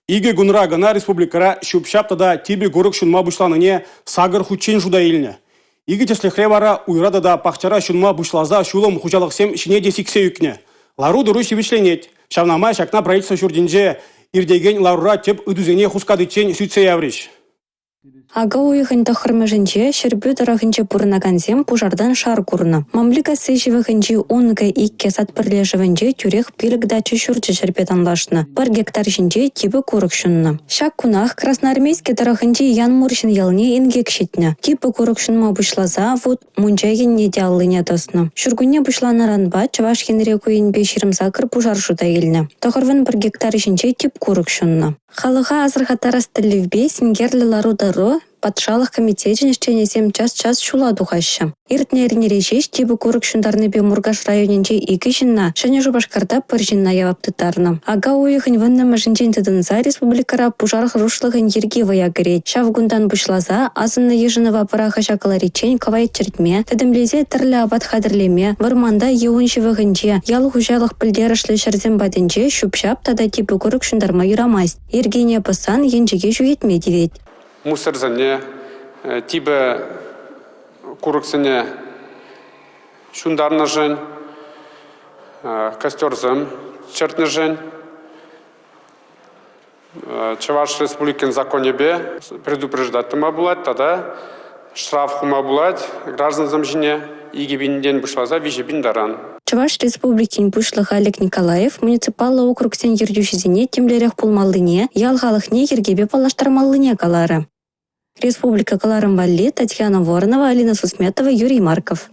Икӗ кунра кӑна республикӑра ҫӳп-ҫап тата типӗ курӑк ҫунма пуҫланине 8 хутчен шута илнӗ. Икӗ тӗслӗхре вара уйра тата пахчара ҫунма пуҫласа ҫулӑм хуҫалӑхсем ҫине те сиксе ӳкнӗ. Лару-тӑру ҫивӗчленет. Ҫавна май ҫакна правительство ҫуртӗнче иртекен ларура тӗп ыйтусене хускатиччен сӳтсе яврӗҫ. Ака уйӑхӗн 9-мӗшӗнче Ҫӗрпӳ тӑрӑхӗнче пурӑнакансем пушартан шар курнӑ. Мамликасси ҫывӑхӗнчи Ункӑ-2 сад пӗрлешӗвӗнче тӳрех 5 дача ҫурчӗ ҫӗрпе танлашнӑ, пӗр гектар ҫинче типӗ курӑк ҫуннӑ. Ҫак кунах Красноармейски тӑрӑхӗнчи Янмурҫин ялне инкек ҫитнӗ. Типӗ курӑк ҫунма пуҫласа вут мунча енне те аллине тӑснӑ. Ҫуркунне пуҫланнӑранпа Чӑваш Енре ку енпе 28 пушар шута илнӗ. 91 гектар ҫинче тип курӑк ҫуннӑ. Халӑха асӑрхаттарас тӗллевпе синкерлӗ лару-тӑру патшалӑх комитечӗн ӗҫченӗсем час-час ҫула тухаҫҫӗ. Иртнӗ эрнере ҫеҫ типӗ курӑк ҫунтарнипе Муркаш районӗнче икӗ ҫынна, Ҫӗнӗ Шупашкарта пӗр ҫынна явап тыттарнӑ. Ака уйӑхӗн 10-мӗшӗнчен тытӑнса республикӑра пушар хӑрушлӑхӗн йӗрки вӑя кӗрет. Ҫав кунтан пуҫласа асӑннӑ йышӑнӑва пӑрахӑҫа кӑлариччен кӑвайт чӗртме, тӗтӗмлесе тӗрлӗ апат хатӗрлеме, вӑрманта е ун ҫывӑхӗнче, ял хуҫалӑх пӗлтерӗшлӗ ҫӗрсем патӗнче ҫӳп-ҫап тата типӗ курӑк ҫунтарма юрамасть. Йӗркене пӑссан енчӗке ҫӳхетме тивет. Мусорсене, типӗ курӑксене ҫунтарнӑшӑн, костерсем чӗртнӗшӗн Чӑваш Республикин законӗпе предупреждать тума пулать тата штраф хума пулать граждансем ҫине 2 пинтен пуҫласа 3 пин таран. Чӑваш Республикин Пуҫлӑхӗ Олег Николаев муниципаллӑ округсен ертӳҫисене тимлӗрех пулмаллине, ял халӑхне йӗркепе паллаштармаллине каларӗ. Республика кӑларӑм валли Татьяна Воронова, Алина Сусметова, Юрий Марков.